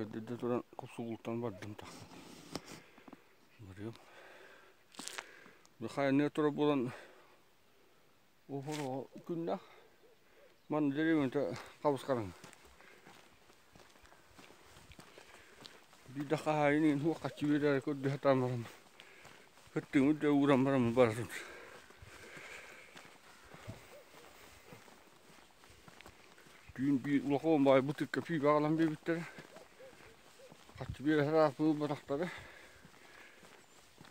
Сарсыарда туран купсугултан бардым тахсан. Барыам. Хайаныа турар буолан оһоро күннээх. Манна деревнята хабыс-хараҥа. Биирдэ хаһаайын иһин суох хаччы биэрээри көрдөһө сатаан баран кыттыыммыт да ууран бараммын бара сылдьар. Түүн биир улахан баай бытыкка пиибэ аҕалан биэрбиттэрэ. Хаччы биэрэ сатааппын ылбатахтара.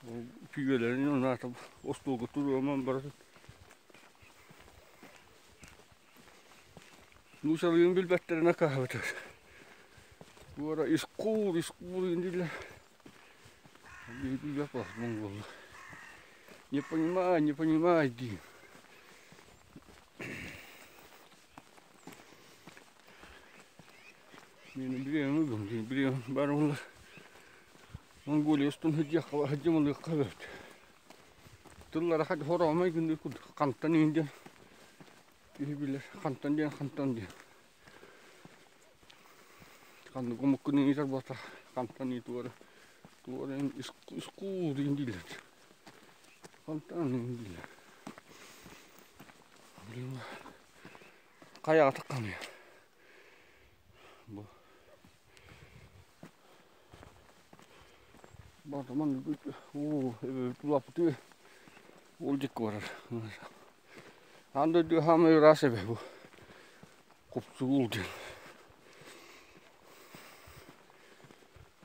Ол пиибэлэрин унаата остуолга туруоран бара Нуучалыын билбэттэрин акааһыбытыгар. Туора искур, искур дииллэр. Билбэт монголлар. Не понимаю, не понимаю дии. Мен билиэм ыгым дии, билиэм бар олар. Монголия устун сылдьыахха сылдьымалыахха эбит. Тыллара хороомой күндү курдук хантан иһин диэн Киһи билэр хантан диэн хантан диэн. Ханнык омуккун ыйытар буолта хантан ии туора туора искуу диэн дииллэр. Хантан дииллэр. Хайаҕа тахханый? Бу Бардаман уу тулаппытыы ол дьикки барар. Аан дойду хаамай ыраас эбэ бу. Купсугул диэн.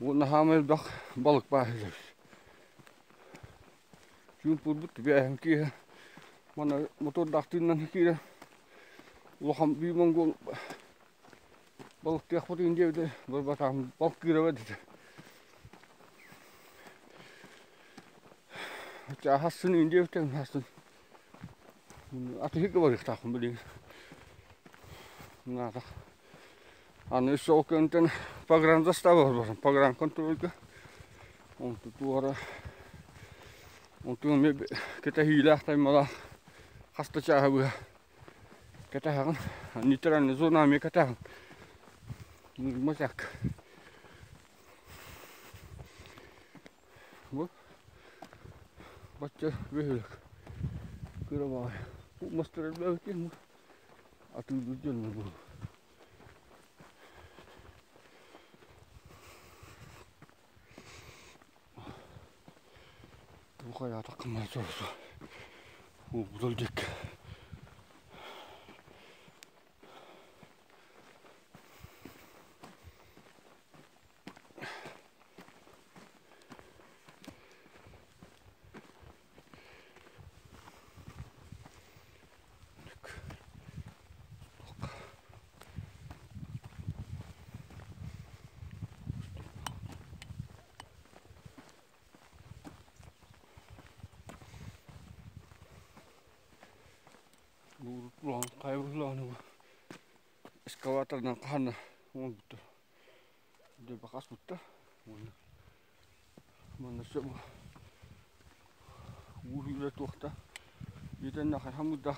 Уонна хаамай элбэх балык баар эбит. Чуумпурбут түбээһин киэһэ манна мотордаах тыыннан киирэн улахан бүү монгол балыктыахпыт иһин диэбитэ барбатаҕым балыктыыр эбит этэ. Хассын иһин диэбитэ хассын атыһыга барыахтаахпын билигин. Наатах. Аны өссө ол кэнниттэн погранзастава барбатым. Погранконтрольга. Онту туора онту эмиэ кэтэһиилээх таймалаах хаста чааһы быһа кэтэһэҕин. Нейтральная зона эмиэ кэтэһэҕин. Мосяк. Бу бачча бөһүөлэк кыра баҕайы. Мастар элбээбит атыылыыр дьоннор буолуо. Бу хайаатаххына Уу диэки. Хайа быһылааны бу эскалаторынан хаһан оҥорбуттар. Дьэ бакаспыттар. Уонна манна сөп уу сүүрэ туохта итиннэ хайхаммыта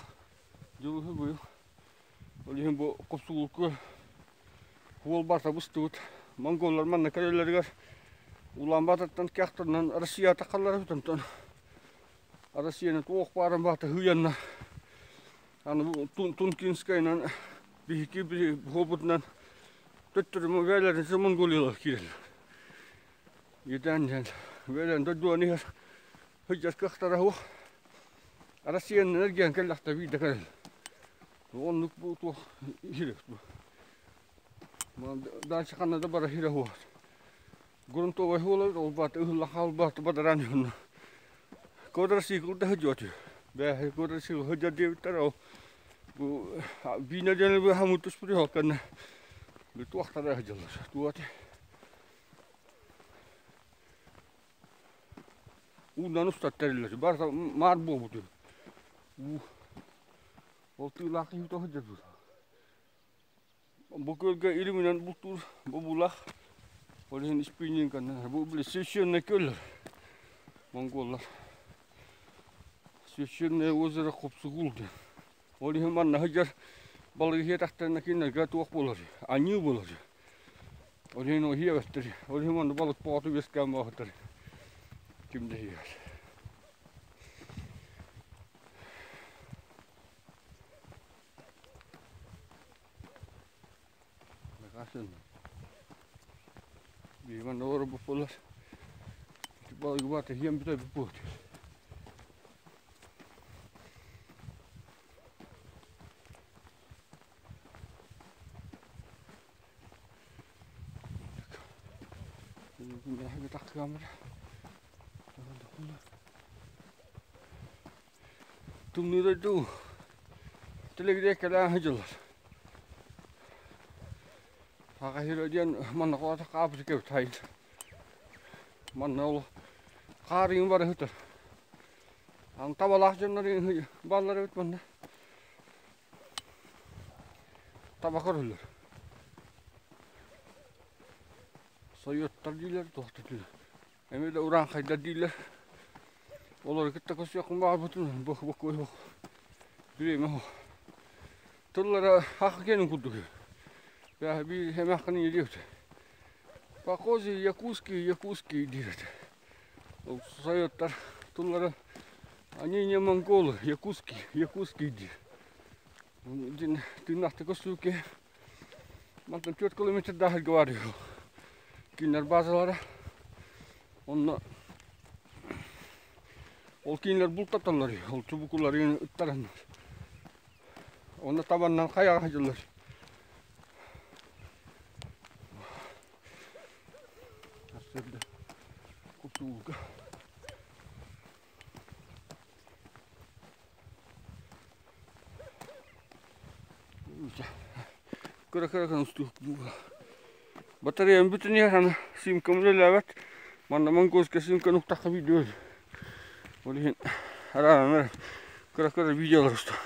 дьылыһы быйыл. Ол иһин бу копсугулку уол барта быстыбыт. Монголлар манна кэлэллэригэр Улаанбаатартан кяхтарынан Россия тахаллара бүтэнтэн Россияны туох баарын баата хыйанна аны бу Тункинскайынан биһики буолбутунан төттөрү бээлэрин Монголиялар киирэллэр. Итээн диэн бээлэрин дойдуларын иһэр сылдьар кыахтара суох. Россиянан эргийэн кэллэхтэ биирдэ кэлэллэр. Оннук бу туох иһирэх бу. Дальше ханна да бара иһирэх суох. Грунтовай буолар, ол баата ыһылла хаалбаата бадараан уһунна. Квадроцикл да сылдьыбат үһү. Бээ, квадроцикл сылдьар диэбиттэр, ол бу биинэ диэни бу хамыы түспүт үһү, ол кэннэ туохтара сылдьаллар. Туох уунан устар тэриллэр. Барыта маар буолбут үһү. Уу ол тыылаах киһи сылдьар Бу күөлгэ илиминэн бултуур бобуулаах. Ол иһин испиинньиҥканнан бу били священное күөллэр монголлар. Священное озеро Хопсугул диэн. Ол иһин манна сылдьар балыгы сиэтэхтэринэ кинилэргэ туох буолар? Аньыы буолар. Ол иһин иһиэбэттэр. Ол иһин онно балык боҕото үөскээн буолбуттар. Ким да иһиэбэт. Биһиги олорбут буолар. Балыгы баата иһиэн бүтэ буолуо. Тымныы дойду тилигириэ кэлээн сылдьаллар. Саха сирэ диэн манна хааппыт кэбит Манна ол хаар иҥин бара сытар. Аны табалаах дьоннор бааллар эбит манна. Таба көрөллөр. Сойуоттар дииллэр, туох да дииллэр. Эмиэ да урааҥхайдар дииллэр. Олору кытта көрсүөххүн баҕарбытын бокуой суох. Бириэмэ суох. Тыллара хах киэнин курдук. Биир эмээххин иилиэбит. Похоже, якутский, якутский диир этэ. Сойуоттар тыллара они не монголы, якутский, якутский диир. Тыыннаахтык көрсүбүккэ мантан 4 километрдаах сиргэ баар үһү. Кинилэр базалара. Онно ол кинилэр бултаталлар үһү. Ол чубукуларын ыттараннар. Онно табаннан хайаҕа сылдьаллар. Сарсыарда кутууга Кыра-кыра гына Батареям бүтүн иһэр аны симкам үлэлээбэт. Манна монгольскай симканы уктахха видео. Ол иһин арааран кыра-кыра видеолар устар.